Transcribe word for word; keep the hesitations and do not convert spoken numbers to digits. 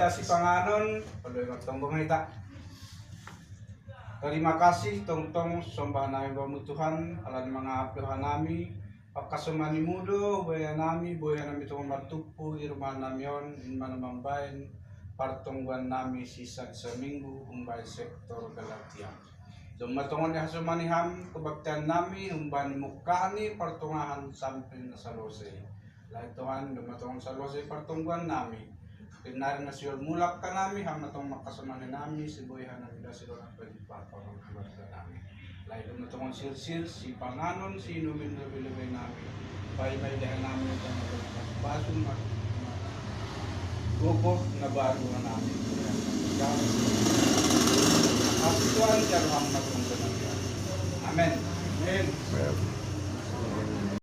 Kasi panganon, paloy magtonggo nga ita. Terima kasih, tongtong somba nami bamu Tuhan, alan mga aplohan nami, pakasomani mudo, boya nami, boya nami tong martupu, irma nami on, in manamambain, partongguan nami si Sagsa Minggu, umbain sektor Galatia. Dong matongon ni hasomani ham, kebaktian nami, umbain mukani, partongahan sampai nasalose. Lai Tuhan, dong matongon salose, partongguan nami. Pinari na siol mulak ka nami, ham na tong makasomani nami, si boy ha nami da siol ang pwede pa, pa, pa, pa, nami. Lai dong matongon silsil, si panganon, si inumin lebih-lebih nami. Pai-pai deh nami, dan basun, ma, ma, gogoh, na baru na nami. Kami, Tuhan, jaro ham na tong nami. Amen. Amen.